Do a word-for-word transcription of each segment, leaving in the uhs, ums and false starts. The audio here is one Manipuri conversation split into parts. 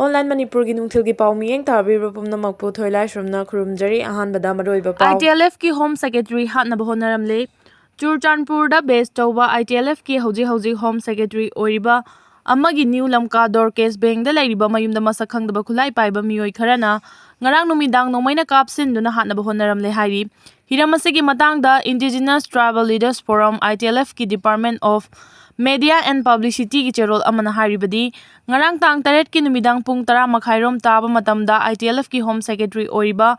ꯑꯣꯟꯂꯥꯏꯟ ꯃꯅꯤꯄꯨꯔꯒꯤ ꯅꯨꯡꯊꯤꯜꯒꯤ ꯄꯥꯎ ꯃꯤꯠꯌꯦꯡ ꯇꯥꯕꯤꯕ ꯄꯨꯝꯅꯃꯛꯄꯨ ꯊꯣꯏꯂꯥꯏꯁ꯭ꯔꯝꯅ ꯈꯨꯔꯨꯝꯖꯔꯤ꯫ ꯑꯍꯥꯟꯕꯗ ꯃꯔꯨꯑꯣꯏꯕ ꯄꯥꯎ꯫ ITLFꯀꯤ Home Secretary ꯍꯥꯠꯅꯕ ꯍꯣꯠꯅꯔꯝꯂꯦ꯫ ꯆꯨꯔꯆꯥꯟꯄꯨꯔꯗ base ꯇꯧꯕ ITLFꯀꯤ ꯍꯧꯖꯤꯛ ꯍꯧꯖꯤꯛ Home Secretary ꯑꯣꯏꯔꯤꯕ ꯑꯃꯒꯤ ꯅ꯭ꯌꯨ ꯂꯝꯀꯥ ꯗꯣꯔꯀꯦꯁ ꯕꯦꯡꯗ ꯂꯩꯔꯤꯕ ꯃꯌꯨꯝꯗ ꯃꯁꯛ ꯈꯪꯗꯕ ꯈꯨꯠꯂꯥꯏ ꯄꯥꯏꯕ ꯃꯤꯑꯣꯏ ꯈꯔꯅ ꯉꯔꯥꯡ ꯅꯨꯃꯤꯗꯥꯡ ꯅꯣꯡꯃꯩꯅ ꯀꯥꯞꯁꯤꯟꯗꯨꯅ ꯍꯥꯠꯅꯕ ꯍꯣꯠꯅꯔꯝꯂꯦ ꯍꯥꯏꯔꯤ꯫ ꯍꯤꯔꯝ ꯑꯁꯤꯒꯤ ꯃꯇꯥꯡꯗ Indigenous Tribal Leaders Forum, ITLFꯀꯤ Department of Media and Publicityꯒꯤ ꯆꯦꯔꯣꯜ ꯑꯃꯅ ꯍꯥꯏꯔꯤꯕꯗꯤ, ꯉꯔꯥꯡ ꯇꯥꯡ ꯇꯔꯦꯠꯀꯤ ꯅꯨꯃꯤꯗꯥꯡ ꯄꯨꯡ ꯇꯔꯥ ꯃꯈꯥꯏꯔꯣꯝ ꯇꯥꯕ ꯃꯇꯝꯗ ITLFꯀꯤ Home Secretary ꯑꯣꯏꯔꯤꯕ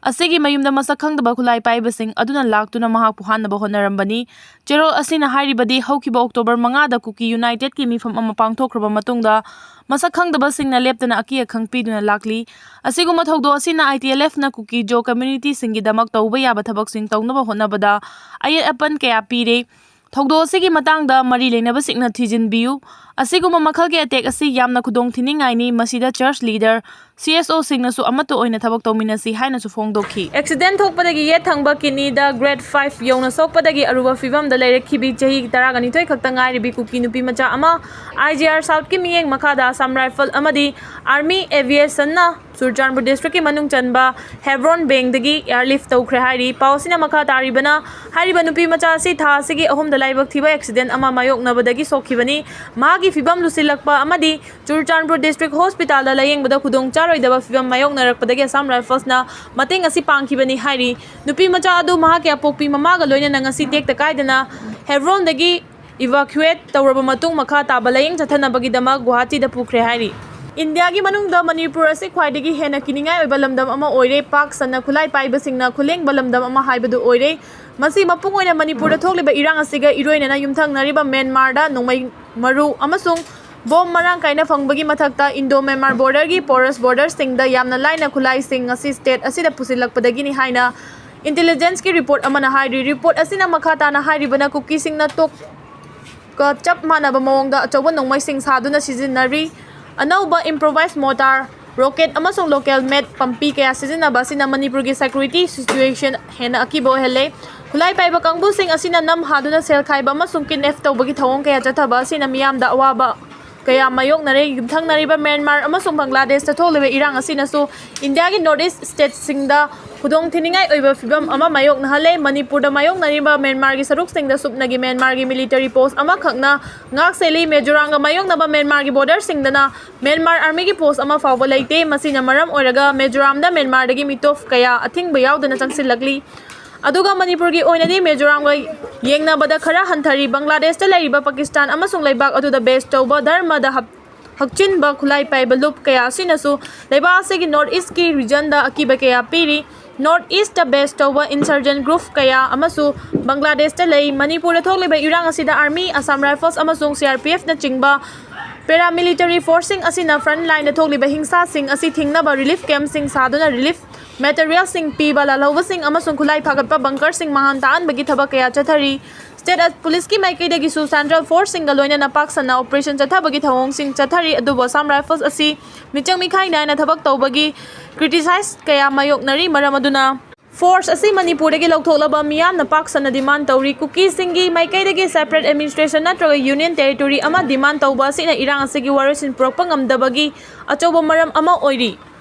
ꯑꯁꯤꯒꯤ ꯃꯌꯨꯝꯗ ꯃꯁꯛ ꯈꯪꯗꯕ ꯈꯨꯠꯂꯥꯏ ꯄꯥꯏꯕꯁꯤꯡ ꯑꯗꯨꯅ ꯂꯥꯛꯇꯨꯅ ꯃꯍꯥꯛꯄꯨ ꯍꯥꯠꯅꯕ ꯍꯣꯠꯅꯔꯝꯕꯅꯤ꯫ ꯆꯦꯔꯣꯜ ꯑꯁꯤꯅ ꯍꯥꯏꯔꯤꯕꯗꯤ, ꯍꯧꯈꯤꯕ October ꯃꯉꯥꯗ ꯀꯨꯀꯤ Unitedꯀꯤ ꯃꯤꯐꯝ ꯑꯃ ꯄꯥꯡꯊꯣꯛꯈ꯭ꯔꯕ ꯃꯇꯨꯡꯗ ꯃꯁꯛ ꯈꯪꯗꯕꯁꯤꯡꯅ ꯂꯦꯞꯇꯅ ꯑꯀꯤ ꯑꯈꯪ ꯄꯤꯗꯨꯅ ꯂꯥꯛꯂꯤ꯫ ꯑꯁꯤꯒꯨꯝꯕ ꯊꯧꯗꯣꯛ ꯑꯁꯤꯅ ITLFꯅ ꯀꯨꯀꯤ ꯖꯣ communityꯁꯤꯡꯒꯤꯗꯃꯛ ꯇꯧꯕ ꯌꯥꯕ ꯊꯕꯛꯁꯤꯡ ꯇꯧꯅꯕ ꯍꯣꯠꯅꯕꯗ ꯑꯌꯦꯠ ꯑꯄꯟ ꯀꯌꯥ ꯄꯤꯔꯦ꯫ ꯊꯧꯗꯣꯛ ꯑꯁꯤꯒꯤ ꯃꯇꯥꯡꯗ ꯃꯔꯤ ꯂꯩꯅꯕꯁꯤꯡꯅ ꯊꯤꯖꯤꯟꯕꯤꯌꯨ꯫ ꯑꯁꯤꯒꯨꯝꯕ ꯃꯈꯜꯒꯤ attack ꯑꯁꯤ ꯌꯥꯝꯅ ꯈꯨꯗꯣꯡꯊꯤꯅꯤꯡꯉꯥꯏꯅꯤ꯫ ꯃꯁꯤꯗ church leader, CSOꯁꯤꯡꯅꯁꯨ ꯑꯃꯠꯇ ꯑꯣꯏꯅ ꯊꯕꯛ ꯇꯧꯃꯤꯟꯅꯁꯤ ꯍꯥꯏꯅꯁꯨ ꯐꯣꯡꯗꯣꯛꯈꯤ꯫ Accident ꯊꯣꯛꯄꯗꯒꯤ ꯌꯦꯠ ꯊꯪꯕ kidneyꯗ grade five ꯌꯧꯅ ꯁꯣꯛꯄꯗꯒꯤ ꯑꯔꯨꯕ ꯐꯤꯕꯝꯗ ꯂꯩꯔꯛꯈꯤꯕꯤ ꯆꯍꯤ ꯇꯔꯥꯒ ꯅꯤꯊꯣꯏ ꯈꯛꯇ ꯉꯥꯏꯔꯤꯕꯤ ꯀꯨꯀꯤ ꯅꯨꯄꯤ ꯃꯆꯥ ꯑꯃ IGR Southꯀꯤ ꯃꯤꯠꯌꯦꯡ ꯃꯈꯥꯗ Assam Rifle ꯑꯃꯗꯤ Army Aviationꯅ ꯆꯨꯔꯆꯥꯟꯄꯨꯔ districtꯀꯤ ꯃꯅꯨꯡ ꯆꯟꯕ ꯍꯦꯕ꯭ꯔꯣꯟ ꯕꯦꯡꯗꯒꯤ airlift ꯇꯧꯈ꯭ꯔꯦ ꯍꯥꯏꯔꯤ꯫ ꯄꯥꯎ ꯑꯁꯤꯅ ꯃꯈꯥ ꯇꯥꯔꯤꯕꯅ, ꯍꯥꯏꯔꯤꯕ ꯅꯨꯄꯤ ꯃꯆꯥ ꯑꯁꯤ ꯊꯥ ꯑꯁꯤꯒꯤ ꯑꯍꯨꯝꯗ ꯂꯥꯏꯕꯛ ꯊꯤꯕ accident ꯑꯃ ꯃꯥꯌꯣꯛꯅꯕꯗꯒꯤ ꯁꯣꯛꯈꯤꯕꯅꯤ꯫ ꯃꯍꯥꯛꯀꯤ ꯐꯤꯕꯝ ꯂꯨꯁꯤꯜꯂꯛꯄ ꯑꯃꯗꯤ ꯆꯨꯔꯆꯥꯟꯄꯨꯔ district hospitalꯗ ꯂꯥꯌꯦꯡꯕꯗ ꯈꯨꯗꯣꯡ ꯆꯥꯔꯣꯏꯗꯕ ꯐꯤꯕꯝ ꯃꯥꯌꯣꯛꯅꯔꯛꯄꯗꯒꯤ Assam Riflesꯅ ꯃꯇꯦꯡ ꯑꯁꯤ ꯄꯥꯡꯈꯤꯕꯅꯤ ꯍꯥꯏꯔꯤ꯫ ꯅꯨꯄꯤ ꯃꯆꯥ ꯑꯗꯨ ꯃꯍꯥꯛꯀꯤ ꯑꯄꯣꯛꯄꯤ ꯃꯃꯥꯒ ꯂꯣꯏꯅꯅ ꯉꯁꯤ ꯇꯦꯛꯇ ꯀꯥꯏꯗꯅ ꯍꯦꯕ꯭ꯔꯣꯟꯗꯒꯤ evacuate ꯇꯧꯔꯕ ꯃꯇꯨꯡ ꯃꯈꯥ ꯇꯥꯕ ꯂꯥꯌꯦꯡ ꯆꯠꯊꯅꯕꯒꯤꯗꯃꯛ ꯒꯨꯋꯥꯍꯥꯇꯤꯗ ꯄꯨꯈ꯭ꯔꯦ ꯍꯥꯏꯔꯤ꯫ ꯏꯟꯗꯤꯌꯥꯒꯤ ꯃꯅꯨꯡꯗ ꯃꯅꯤꯄꯨꯔ ꯑꯁꯤ ꯈ꯭ꯋꯥꯏꯗꯒꯤ ꯍꯦꯟꯅ ꯀꯤꯅꯤꯡꯉꯥꯏ ꯑꯣꯏꯕ ꯂꯝꯗꯝ ꯑꯃ ꯑꯣꯏꯔꯦ꯫ ꯄꯥꯛ ꯁꯟꯅ ꯈꯨꯠꯂꯥꯏ ꯄꯥꯏꯕꯁꯤꯡꯅ ꯈꯨꯂꯦꯡꯕ ꯂꯝꯗꯝ ꯑꯃ ꯍꯥꯏꯕꯗꯨ ꯑꯣꯏꯔꯦ꯫ ꯃꯁꯤ ꯃꯄꯨꯡ ꯑꯣꯏꯅ ꯃꯅꯤꯄꯨꯔꯗ ꯊꯣꯛꯂꯤꯕ ꯏꯔꯥꯡ ꯑꯁꯤꯒ ꯏꯔꯣꯏꯅꯅ ꯌꯨꯝꯊꯪꯅꯔꯤꯕ ꯃ꯭ꯌꯥꯟꯃꯥꯔꯗ ꯅꯣꯡꯃꯩ ꯃꯔꯨ ꯑꯃꯁꯨꯡ ꯕꯣꯝ ꯃꯔꯥꯡ ꯀꯥꯏꯅ ꯐꯪꯕꯒꯤ ꯃꯊꯛꯇ Indo Myanmar borderꯒꯤ porous borderꯁꯤꯡꯗ ꯌꯥꯝꯅ ꯂꯥꯏꯅ ꯈꯨꯠꯂꯥꯏꯁꯤꯡ ꯑꯁꯤ state ꯑꯁꯤꯗ ꯄꯨꯁꯤꯜꯂꯛꯄꯗꯒꯤꯅꯤ ꯍꯥꯏꯅ intelligenceꯀꯤ report ꯑꯃꯅ ꯍꯥꯏꯔꯤ꯫ Report ꯑꯁꯤꯅ ꯃꯈꯥ ꯇꯥꯅ ꯍꯥꯏꯔꯤꯕꯅ ꯀꯨꯀꯤꯁꯤꯡꯅ ꯇꯣꯛ ꯀ ꯆꯞ ꯃꯥꯟꯅꯕ ꯃꯑꯣꯡꯗ ꯑꯆꯧꯕ ꯅꯣꯡꯃꯩꯁꯤꯡ ꯁꯥꯗꯨꯅ ꯁꯤꯖꯤꯟꯅꯔꯤ꯫ ꯑꯅꯧꯕ improvised mortar, rocket ꯑꯃꯁꯨꯡ local made ꯄꯥꯝꯕꯤ ꯀꯌꯥ ꯁꯤꯖꯤꯟꯅꯕ ꯑꯁꯤꯅ ꯃꯅꯤꯄꯨꯔꯒꯤ security situation ꯍꯦꯟꯅ ꯑꯀꯤꯕ ꯑꯣꯏꯍꯜꯂꯦ꯫ ꯈꯨꯠꯂꯥꯏ ꯄꯥꯏꯕ ꯀꯥꯡꯕꯨꯁꯤꯡ ꯑꯁꯤꯅ ꯅꯝ ꯍꯥꯗꯨꯅ ꯁꯦꯜ ꯈꯥꯏꯕ ꯑꯃꯁꯨꯡ kidnap ꯇꯧꯕꯒꯤ ꯊꯧꯑꯣꯡ ꯀꯌꯥ ꯆꯠꯊꯕ ꯑꯁꯤꯅ ꯃꯤꯌꯥꯝꯗ ꯑꯋꯥꯕ ꯀꯌꯥ ꯃꯥꯌꯣꯛꯅꯔꯦ꯫ ꯌꯨꯝꯊꯪꯅꯔꯤꯕ ꯃ꯭ꯌꯥꯟꯃꯥꯔ ꯑꯃꯁꯨꯡ ꯕꯪꯒ꯭ꯂꯥꯗꯦꯁꯇ ꯊꯣꯛꯂꯤꯕ ꯏꯔꯥꯡ ꯑꯁꯤꯅꯁꯨ ꯏꯟꯗꯤꯌꯥꯒꯤ ꯅꯣꯔꯠ ꯏꯁ ꯁ꯭ꯇꯦꯠꯁꯤꯡꯗ ꯈꯨꯗꯣꯡ ꯊꯤꯅꯤꯡꯉꯥꯏ ꯑꯣꯏꯕ ꯐꯤꯕꯝ ꯑꯃ ꯃꯥꯌꯣꯛꯅꯍꯜꯂꯦ꯫ ꯃꯅꯤꯄꯨꯔꯗ ꯃꯥꯌꯣꯛꯅꯔꯤꯕ ꯃ꯭ꯌꯥꯟꯃꯥꯔꯒꯤ ꯁꯔꯨꯛꯁꯤꯡꯗ ꯁꯨꯞꯅꯒꯤ ꯃ꯭ꯌꯥꯟꯃꯥꯔꯒꯤ ꯃꯤꯂꯤꯇꯔꯤ ꯄꯣꯁ ꯑꯃꯈꯛꯅ ꯉꯥꯛ ꯁꯦꯜꯂꯤ꯫ ꯃꯤꯖꯣꯔꯥꯝꯒ ꯃꯥꯌꯣꯛꯅꯕ ꯃ꯭ꯌꯥꯟꯃꯥꯔꯒꯤ ꯕꯣꯔꯗꯔꯁꯤꯡꯗꯅ ꯃ꯭ꯌꯥꯟꯃꯥꯔ ꯑꯥꯔꯃꯤꯒꯤ ꯄꯣꯁ ꯑꯃ ꯐꯥꯎꯕ ꯂꯩꯇꯦ꯫ ꯃꯁꯤꯅ ꯃꯔꯝ ꯑꯣꯏꯔꯒ ꯃꯤꯖꯣꯔꯥꯝꯗ ꯃ꯭ꯌꯥꯟꯃꯥꯔꯗꯒꯤ ꯃꯤꯇꯣꯞ ꯀꯌꯥ ꯑꯊꯤꯡꯕ ꯌꯥꯎꯗꯅ ꯆꯪꯁꯤꯜꯂꯛꯂꯤ꯫ ꯑꯗꯨꯒ ꯃꯅꯤꯄꯨꯔꯒꯤ ꯑꯣꯏꯅꯗꯤ ꯃꯤꯖꯣꯔꯥꯝꯒ ꯌꯦꯡꯅꯕꯗ ꯈꯔ ꯍꯟꯊꯔꯤ꯫ ꯕꯪꯒ꯭ꯂꯥꯗꯦꯁꯇ ꯂꯩꯔꯤꯕ ꯄꯥꯀꯤꯁꯇꯥꯟ ꯑꯃꯁꯨꯡ ꯂꯩꯕꯥꯛ ꯑꯗꯨꯗ ꯕꯦꯁ ꯇꯧꯕ ꯙꯔꯃꯗ ꯍꯛ-, ꯍꯛꯆꯤꯟꯕ ꯈꯨꯠꯂꯥꯏ ꯄꯥꯏꯕ ꯂꯨꯞ ꯀꯌꯥ ꯑꯁꯤꯅꯁꯨ ꯂꯩꯕꯥꯛ ꯑꯁꯤꯒꯤ ꯅꯣꯔꯠ ꯏꯁꯀꯤ ꯔꯤꯖꯟꯗ ꯑꯀꯤꯕ ꯀꯌꯥ ꯄꯤꯔꯤ꯫ ꯅꯣꯔꯠ ꯏꯁꯇ ꯕꯦꯁ ꯇꯧꯕ ꯏꯟꯁꯔꯖꯦꯟ ꯒ꯭ꯔꯨꯞ ꯀꯌꯥ ꯑꯃꯁꯨ ꯕꯪꯒ꯭ꯂꯥꯗꯦꯁꯇ ꯂꯩ꯫ ꯃꯅꯤꯄꯨꯔꯗ ꯊꯣꯛꯂꯤꯕ ꯏꯔꯥꯡ ꯑꯁꯤꯗ ꯑꯥꯔꯃꯤ, ꯑꯁꯥꯝ ꯔꯥꯏꯐꯜꯁ ꯑꯃꯁꯨꯡ ꯁꯤ ꯑꯥꯔ ꯄꯤ ꯑꯦꯐꯅꯆꯤꯡꯕ ꯄꯦꯔꯥꯃꯤꯂꯤꯇꯔꯤ ꯐꯣꯔꯁꯁꯤꯡ ꯑꯁꯤꯅ ꯐ꯭ꯔꯟꯠ ꯂꯥꯏꯟꯗ ꯊꯣꯛꯂꯤꯕ ꯍꯤꯡꯁꯥꯁꯤꯡ ꯑꯁꯤ ꯊꯤꯡꯅꯕ ꯔꯤꯂꯤꯐ ꯀꯦꯝꯞꯁꯤꯡ ꯁꯥꯗꯨꯅ ꯔꯤꯂꯤꯐ ꯃꯦꯇꯔꯤꯌꯦꯜꯁꯤꯡ ꯄꯤꯕ, ꯂꯥꯜꯍꯧꯕꯁꯤꯡ ꯑꯃꯁꯨꯡ ꯈꯨꯠꯂꯥꯏ ꯐꯥꯒꯠꯄ ꯕꯪꯀꯔꯁꯤꯡ ꯃꯥꯡꯍꯟ ꯇꯥꯛꯍꯟꯕꯒꯤ ꯊꯕꯛ ꯀꯌꯥ ꯆꯠꯊꯔꯤ꯫ ꯁ꯭ꯇꯦꯠ ꯄꯨꯂꯤꯁꯀꯤ ꯃꯥꯏꯀꯩꯗꯒꯤꯁꯨ ꯁꯦꯟꯇ꯭ꯔꯦꯜ ꯐꯣꯔꯁꯁꯤꯡꯒ ꯂꯣꯏꯅꯅ ꯄꯥꯛ ꯁꯟꯅ ꯑꯣꯄꯔꯦꯁꯟ ꯆꯠꯊꯕꯒꯤ ꯊꯧꯑꯣꯡꯁꯤꯡ ꯆꯠꯊꯔꯤ, ꯑꯗꯨꯕꯨ ꯑꯁꯥꯝ ꯔꯥꯏꯐꯜꯁ ꯑꯁꯤ ꯃꯤꯆꯪ ꯃꯤꯈꯥꯏ ꯅꯥꯏꯅ ꯊꯕꯛ ꯇꯧꯕꯒꯤ ꯀ꯭ꯔꯤꯇꯤꯁꯥꯏꯖ ꯀꯌꯥ ꯃꯥꯌꯣꯛꯅꯔꯤ꯫ ꯃꯔꯝ ꯑꯗꯨꯅ ꯐꯣꯔꯁ ꯑꯁꯤ ꯃꯅꯤꯄꯨꯔꯗꯒꯤ ꯂꯧꯊꯣꯛꯂꯕ ꯃꯤꯌꯥꯝꯅ ꯄꯥꯛ ꯁꯟꯅ ꯗꯤꯃꯥꯟ ꯇꯧꯔꯤ꯫ ꯀꯨꯀꯤꯁꯤꯡꯒꯤ ꯃꯥꯏꯀꯩꯗꯒꯤ ꯁꯦꯄꯔꯦꯠ ꯑꯦꯗꯃꯤꯅꯤꯁꯇ꯭ꯔꯦꯁꯟ ꯅꯠꯇ꯭ꯔꯒ ꯌꯨꯅꯤꯌꯟ ꯇꯦꯔꯤꯇꯣꯔꯤ ꯑꯃ ꯗꯤꯃꯥꯟ ꯇꯧꯕ ꯑꯁꯤꯅ ꯏꯔꯥꯡ ꯑꯁꯤꯒꯤ ꯋꯥꯔꯣꯏꯁꯤꯟ ꯄꯨꯔꯛꯄ ꯉꯝꯗꯕꯒꯤ ꯑꯆꯧꯕ ꯃꯔꯝ ꯑꯃ ꯑꯣꯏꯔꯤ꯫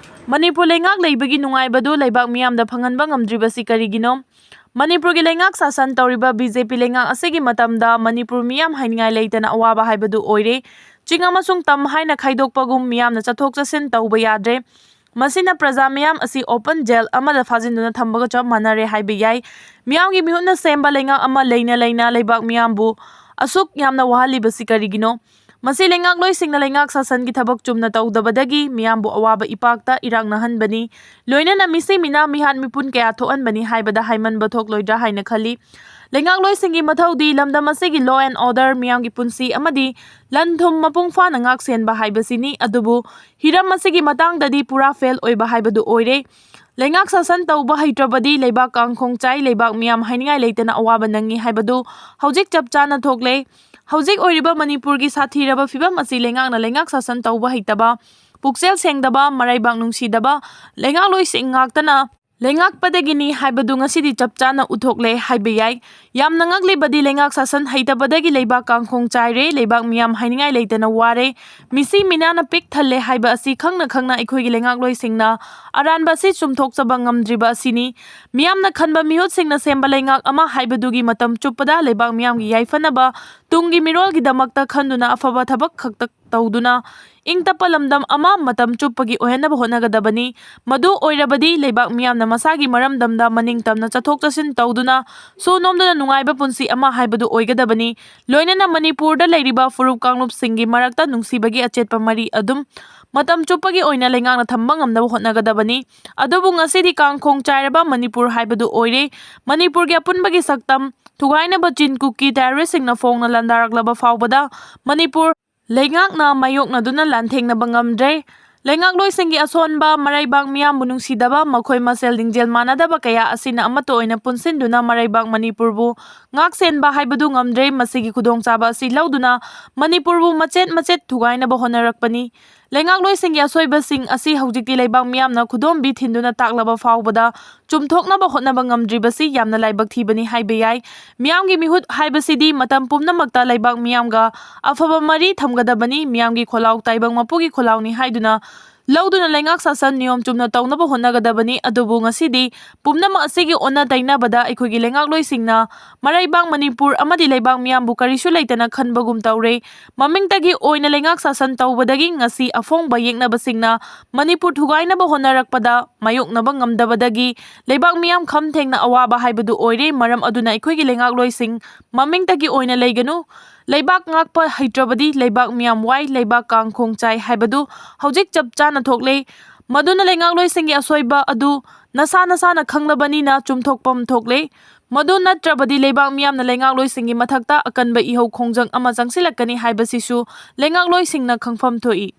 ꯃꯅꯤꯄꯨꯔ ꯂꯩꯉꯥꯛ ꯂꯩꯕꯒꯤ ꯅꯨꯡꯉꯥꯏꯕꯗꯨ ꯂꯩꯕꯥꯛ ꯃꯤꯌꯥꯝꯗ ꯐꯪꯍꯟꯕ ꯉꯝꯗ꯭ꯔꯤꯕꯁꯤ ꯀꯔꯤꯒꯤꯅꯣ? ꯃꯅꯤꯄꯨꯔꯒꯤ ꯂꯩꯉꯥꯛ ꯁꯥꯁꯟ ꯇꯧꯔꯤꯕ ꯕꯤ ꯖꯦ ꯄꯤ ꯂꯩꯉꯥꯛ ꯑꯁꯤꯒꯤ ꯃꯇꯝꯗ ꯃꯅꯤꯄꯨꯔ ꯃꯤꯌꯥꯝ ꯍꯥꯏꯅꯤꯡꯉꯥꯏ ꯂꯩꯇꯅ ꯑꯋꯥꯕ ꯍꯥꯏꯕꯗꯨ ꯑꯣꯏꯔꯦ꯫ ꯆꯤꯡ ꯑꯃꯁꯨꯡ ꯇꯝ ꯍꯥꯏꯅ ꯈꯥꯏꯗꯣꯛꯄꯒꯨꯝ ꯃꯤꯌꯥꯝꯅ ꯆꯠꯊꯣꯛ ꯆꯠꯁꯤꯟ ꯇꯧꯕ ꯌꯥꯗ꯭ꯔꯦ꯫ ꯃꯁꯤꯅ ꯄ꯭ꯔꯖꯥ ꯃꯤꯌꯥꯝ ꯑꯁꯤ ꯑꯣꯄꯟ ꯖꯦꯜ ꯑꯃꯗ ꯐꯥꯖꯤꯟꯗꯨꯅ ꯊꯝꯕꯒ ꯆꯞ ꯃꯥꯟꯅꯔꯦ ꯍꯥꯏꯕ ꯌꯥꯏ꯫ ꯃꯤꯌꯥꯝꯒꯤ ꯃꯤꯍꯨꯠꯅ ꯁꯦꯝꯕ ꯂꯩꯉꯥꯛ ꯑꯃ ꯂꯩꯅ ꯂꯩꯅ ꯂꯩꯕꯥꯛ ꯃꯤꯌꯥꯝꯕꯨ ꯑꯁꯨꯛ ꯌꯥꯝꯅ ꯋꯥꯍꯜꯂꯤꯕꯁꯤ ꯀꯔꯤꯒꯤꯅꯣ? ꯃꯁꯤ ꯂꯩꯉꯥꯛꯂꯣꯏꯁꯤꯡꯅ ꯂꯩꯉꯥꯛ ꯁꯥꯁꯟꯒꯤ ꯊꯕꯛ ꯆꯨꯝꯅ ꯇꯧꯗꯕꯗꯒꯤ ꯃꯤꯌꯥꯝꯕꯨ ꯑꯋꯥꯕ ꯏꯄꯥꯛꯇ ꯏꯔꯥꯛꯅꯍꯟꯕꯅꯤ꯫ ꯂꯣꯏꯅꯅ ꯃꯤꯁꯤ ꯃꯤꯅꯥ ꯃꯤꯍꯥꯠ ꯃꯤꯄꯨꯟ ꯀꯌꯥ ꯊꯣꯛꯍꯟꯕꯅꯤ ꯍꯥꯏꯕꯗ ꯍꯥꯏꯃꯟꯕ ꯊꯣꯛꯂꯣꯏꯗ꯭ꯔꯥ ꯍꯥꯏꯅ ꯈꯜꯂꯤ꯫ ꯂꯩꯉꯥꯛꯂꯣꯏꯁꯤꯡꯒꯤ ꯃꯊꯧꯗꯤ ꯂꯝꯗꯝ ꯑꯁꯤꯒꯤ law and order, ꯃꯤꯌꯥꯝꯒꯤ ꯄꯨꯟꯁꯤ ꯑꯃꯗꯤ ꯂꯟ ꯊꯨꯝ ꯃꯄꯨꯡ ꯐꯥꯅ ꯉꯥꯛ ꯁꯦꯟꯕ ꯍꯥꯏꯕꯁꯤꯅꯤ꯫ ꯑꯗꯨꯕꯨ ꯍꯤꯔꯝ ꯑꯁꯤꯒꯤ ꯃꯇꯥꯡꯗꯗꯤ ꯄꯨꯔꯥ ꯐꯦꯜ ꯑꯣꯏꯕ ꯍꯥꯏꯕꯗꯨ ꯑꯣꯏꯔꯦ꯫ ꯂꯩꯉꯥꯛ ꯁꯥꯁꯟ ꯇꯧꯕ ꯍꯩꯇ꯭ꯔꯕꯗꯤ ꯂꯩꯕꯥꯛ ꯀꯥꯡꯈꯣꯡ ꯆꯥꯏ, ꯂꯩꯕꯥꯛ ꯃꯤꯌꯥꯝ ꯍꯥꯏꯅꯤꯡꯉꯥꯏ ꯂꯩꯇꯅ ꯑꯋꯥꯕ ꯅꯪꯉꯤ ꯍꯥꯏꯕꯗꯨ ꯍꯧꯖꯤꯛ ꯆꯞ ꯆꯥꯅ ꯊꯣꯛꯂꯦ꯫ ꯍꯧꯖꯤꯛ ꯑꯣꯏꯔꯤꯕ ꯃꯅꯤꯄꯨꯔꯒꯤ ꯁꯥꯊꯤꯔꯕ ꯐꯤꯕꯝ ꯑꯁꯤ ꯂꯩꯉꯥꯛꯅ ꯂꯩꯉꯥꯛ ꯁꯥꯁꯟ ꯇꯧꯕ ꯍꯩꯇꯕ, ꯄꯨꯛꯆꯦꯜ ꯁꯦꯡꯗꯕ, ꯃꯔꯩꯕꯥꯛ ꯅꯨꯡꯁꯤꯗꯕ ꯂꯩꯉꯥꯛꯂꯣꯏꯁꯤꯡ ꯉꯥꯛꯇꯅ ꯂꯩꯉꯥꯛꯄꯗꯒꯤꯅꯤ ꯍꯥꯏꯕꯗꯨ ꯉꯁꯤꯗꯤ ꯆꯞ ꯆꯥꯅ ꯎꯠꯊꯣꯛꯂꯦ ꯍꯥꯏꯕ ꯌꯥꯏ꯫ ꯌꯥꯝꯅ ꯉꯛꯂꯤꯕꯗꯤ ꯂꯩꯉꯥꯛ ꯁꯥꯁꯟ ꯍꯩꯇꯕꯗꯒꯤ ꯂꯩꯕꯥꯛ ꯀꯥꯡꯈꯣꯡ ꯆꯥꯏꯔꯦ, ꯂꯩꯕꯥꯛ ꯃꯤꯌꯥꯝ ꯍꯥꯏꯅꯤꯡꯉꯥꯏ ꯂꯩꯇꯅ ꯋꯥꯔꯦ꯫ ꯃꯤꯁꯤ ꯃꯤꯅꯥꯅ ꯄꯤꯛ ꯊꯜꯂꯦ ꯍꯥꯏꯕ ꯑꯁꯤ ꯈꯪꯅ ꯈꯪꯅ ꯑꯩꯈꯣꯏꯒꯤ ꯂꯩꯉꯥꯛꯂꯣꯏꯁꯤꯡꯅ ꯑꯔꯥꯟꯕ ꯑꯁꯤ ꯆꯨꯝꯊꯣꯛꯆꯕ ꯉꯝꯗ꯭ꯔꯤꯕ ꯑꯁꯤꯅꯤ꯫ ꯃꯤꯌꯥꯝꯅ ꯈꯟꯕ ꯃꯤꯍꯨꯠꯁꯤꯡꯅ ꯁꯦꯝꯕ ꯂꯩꯉꯥꯛ ꯑꯃ ꯍꯥꯏꯕꯗꯨꯒꯤ ꯃꯇꯝ ꯆꯨꯞꯄꯗ ꯂꯩꯕꯥꯛ ꯃꯤꯌꯥꯝꯒꯤ ꯌꯥꯏꯐꯅꯕ, ꯇꯨꯡꯒꯤ ꯃꯤꯔꯣꯜꯒꯤꯗꯃꯛꯇ ꯈꯟꯗꯨꯅ ꯑꯐꯕ ꯊꯕꯛ ꯈꯛꯇ ꯇꯧꯗꯨꯅ ꯏꯪ ꯇꯞꯄ ꯂꯝꯗꯝ ꯑꯃ ꯃꯇꯝ ꯆꯨꯞꯄꯒꯤ ꯑꯣꯏꯍꯟꯅꯕ ꯍꯣꯠꯅꯒꯗꯕꯅꯤ꯫ ꯃꯗꯨ ꯑꯣꯏꯔꯕꯗꯤ ꯂꯩꯕꯥꯛ ꯃꯤꯌꯥꯝꯅ ꯃꯁꯥꯒꯤ ꯃꯔꯝꯗꯝꯗ ꯃꯅꯤꯡ ꯇꯝꯅ ꯆꯠꯊꯣꯛ ꯆꯠꯁꯤꯟ ꯇꯧꯗꯨꯅ ꯁꯨ ꯅꯣꯝꯗꯨꯅ ꯅꯨꯡꯉꯥꯏꯕ ꯄꯨꯟꯁꯤ ꯑꯃ ꯍꯥꯏꯕꯗꯨ ꯑꯣꯏꯒꯗꯕꯅꯤ꯫ ꯂꯣꯏꯅꯅ ꯃꯅꯤꯄꯨꯔꯗ ꯂꯩꯔꯤꯕ ꯐꯨꯔꯨꯞ ꯀꯥꯡꯂꯨꯞꯁꯤꯡꯒꯤ ꯃꯔꯛꯇ ꯅꯨꯡꯁꯤꯕꯒꯤ ꯑꯆꯦꯠꯄ ꯃꯔꯤ ꯑꯗꯨꯝ ꯃꯇꯝ ꯆꯨꯞꯄꯒꯤ ꯑꯣꯏꯅ ꯂꯩꯉꯥꯛꯅ ꯊꯝꯕ ꯉꯝꯅꯕ ꯍꯣꯠꯅꯒꯗꯕꯅꯤ꯫ ꯑꯗꯨꯕꯨ ꯉꯁꯤꯗꯤ ꯀꯥꯡꯈꯣꯡ ꯆꯥꯏꯔꯕ ꯃꯅꯤꯄꯨꯔ ꯍꯥꯏꯕꯗꯨ ꯑꯣꯏꯔꯦ꯫ ꯃꯅꯤꯄꯨꯔꯒꯤ ꯑꯄꯨꯟꯕꯒꯤ ꯁꯛꯇꯝ ꯊꯨꯒꯥꯏꯅꯕ ꯆꯤꯟ ꯀꯨꯀꯤ ꯇꯦꯔꯣꯔꯤꯁꯁꯤꯡꯅ ꯐꯣꯡꯅ ꯂꯥꯟꯗꯥꯔꯛꯂꯕ ꯐꯥꯎꯕꯗ ꯃꯅꯤꯄꯨꯔ ꯂꯩꯉꯥꯛꯅ ꯃꯥꯌꯣꯛꯅꯗꯨꯅ ꯂꯥꯟꯊꯦꯡꯅꯕ ꯉꯝꯗ꯭ꯔꯦ꯫ ꯂꯩꯉꯥꯛꯂꯣꯏꯁꯤꯡꯒꯤ ꯑꯁꯣꯟꯕ, ꯃꯔꯩꯕꯥꯛ ꯃꯤꯌꯥꯝꯕꯨ ꯅꯨꯡꯁꯤꯗꯕ, ꯃꯈꯣꯏ ꯃꯁꯦꯜ ꯂꯤꯡꯖꯦꯜ ꯃꯥꯟꯅꯗꯕ ꯀꯌꯥ ꯑꯁꯤꯅ ꯑꯃꯠꯇ ꯑꯣꯏꯅ ꯄꯨꯟꯁꯤꯟꯗꯨꯅ ꯃꯔꯩꯕꯥꯛ ꯃꯅꯤꯄꯨꯔꯕꯨ ꯉꯥꯛꯁꯦꯟꯕ ꯍꯥꯏꯕꯗꯨ ꯉꯝꯗ꯭ꯔꯦ꯫ ꯃꯁꯤꯒꯤ ꯈꯨꯗꯣꯡꯆꯥꯕ ꯑꯁꯤ ꯂꯧꯗꯨꯅ ꯃꯅꯤꯄꯨꯔꯕꯨ ꯃꯆꯦꯠ ꯃꯆꯦꯠ ꯊꯨꯒꯥꯏꯅꯕ ꯍꯣꯠꯅꯔꯛꯄꯅꯤ꯫ ꯂꯩꯉꯥꯛꯂꯣꯏꯁꯤꯡꯒꯤ ꯑꯁꯣꯏꯕꯁꯤꯡ ꯑꯁꯤ ꯍꯧꯖꯤꯛꯇꯤ ꯂꯩꯕꯥꯛ ꯃꯤꯌꯥꯝꯅ ꯈꯨꯗꯣꯝꯕꯤ ꯊꯤꯟꯗꯨꯅ ꯇꯥꯛꯂꯕ ꯐꯥꯎꯕꯗ ꯆꯨꯝꯊꯣꯛꯅꯕ ꯍꯣꯠꯅꯕ ꯉꯝꯗ꯭ꯔꯤꯕꯁꯤ ꯌꯥꯝꯅ ꯂꯥꯏꯕꯛ ꯊꯤꯕꯅꯤ ꯍꯥꯏꯕ ꯌꯥꯏ꯫ ꯃꯤꯌꯥꯝꯒꯤ ꯃꯤꯍꯨꯠ ꯍꯥꯏꯕꯁꯤꯗꯤ ꯃꯇꯝ ꯄꯨꯝꯅꯃꯛꯇ ꯂꯩꯕꯥꯛ ꯃꯤꯌꯥꯝꯒ ꯑꯐꯕ ꯃꯔꯤ ꯊꯝꯒꯗꯕꯅꯤ꯫ ꯃꯤꯌꯥꯝꯒꯤ ꯈꯣꯜꯂꯥꯎ ꯇꯥꯏꯕꯪ ꯃꯄꯨꯒꯤ ꯈꯣꯜꯂꯥꯎꯅꯤ ꯍꯥꯏꯗꯨꯅ ꯂꯧꯗꯨꯅ ꯂꯩꯉꯥꯛ ꯁꯥꯁꯟ ꯅꯤꯌꯣꯝ ꯆꯨꯝꯅ ꯇꯧꯅꯕ ꯍꯣꯠꯅꯒꯗꯕꯅꯤ꯫ ꯑꯗꯨꯕꯨ ꯉꯁꯤꯗꯤ ꯄꯨꯝꯅꯃꯛ ꯑꯁꯤꯒꯤ ꯑꯣꯟꯅ ꯇꯩꯅꯕꯗ ꯑꯩꯈꯣꯏꯒꯤ ꯂꯩꯉꯥꯛꯂꯣꯏꯁꯤꯡꯅ ꯃꯔꯩꯕꯥꯛ ꯃꯅꯤꯄꯨꯔ ꯑꯃꯗꯤ ꯂꯩꯕꯥꯛ ꯃꯤꯌꯥꯝꯕꯨ ꯀꯔꯤꯁꯨ ꯂꯩꯇꯅ ꯈꯟꯕꯒꯨꯝ ꯇꯧꯔꯦ꯫ ꯃꯃꯤꯡꯇꯒꯤ ꯑꯣꯏꯅ ꯂꯩꯉꯥꯛ ꯁꯥꯁꯟ ꯇꯧꯕꯗꯒꯤ ꯉꯁꯤ ꯑꯐꯣꯡꯕ ꯌꯦꯛꯅꯕꯁꯤꯡꯅ ꯃꯅꯤꯄꯨꯔ ꯊꯨꯒꯥꯏꯅꯕ ꯍꯣꯠꯅꯔꯛꯄꯗ ꯃꯥꯌꯣꯛꯅꯕ ꯉꯝꯗꯕꯗꯒꯤ ꯂꯩꯕꯥꯛ ꯃꯤꯌꯥꯝ ꯈꯝ ꯊꯦꯡꯅ ꯑꯋꯥꯕ ꯍꯥꯏꯕꯗꯨ ꯑꯣꯏꯔꯦ꯫ ꯃꯔꯝ ꯑꯗꯨꯅ ꯑꯩꯈꯣꯏꯒꯤ ꯂꯩꯉꯥꯛꯂꯣꯏꯁꯤꯡ ꯃꯃꯤꯡꯇꯒꯤ ꯑꯣꯏꯅ ꯂꯩꯒꯅꯨ꯫ ꯂꯩꯕꯥꯛ ꯉꯥꯛꯄ ꯍꯩꯇ꯭ꯔꯕꯗꯤ ꯂꯩꯕꯥꯛ ꯃꯤꯌꯥꯝ ꯋꯥꯏ, ꯂꯩꯕꯥꯛ ꯀꯥꯡꯈꯣꯡ ꯆꯥꯏ ꯍꯥꯏꯕꯗꯨ ꯍꯧꯖꯤꯛ ꯆꯞ ꯆꯥꯅ ꯊꯣꯛꯂꯦ꯫ ꯃꯗꯨꯅ ꯂꯩꯉꯥꯛꯂꯣꯏꯁꯤꯡꯒꯤ ꯑꯁꯣꯏꯕ ꯑꯗꯨ ꯅꯁꯥ ꯅꯁꯥꯅ ꯈꯪꯂꯕꯅꯤꯅ ꯆꯨꯝꯊꯣꯛꯐꯝ ꯊꯣꯛꯂꯦ꯫ ꯃꯗꯨ ꯅꯠꯇ꯭ꯔꯕꯗꯤ ꯂꯩꯕꯥꯛ ꯃꯤꯌꯥꯝꯅ ꯂꯩꯉꯥꯛꯂꯣꯏꯁꯤꯡꯒꯤ ꯃꯊꯛꯇ ꯑꯀꯟꯕ ꯏꯍꯧ ꯈꯣꯡꯖꯪ ꯑꯃ ꯆꯪꯁꯤꯜꯂꯛꯀꯅꯤ ꯍꯥꯏꯕꯁꯤꯁꯨ ꯂꯩꯉꯥꯛꯂꯣꯏꯁꯤꯡꯅ ꯈꯪꯐꯝ ꯊꯣꯛꯏ꯫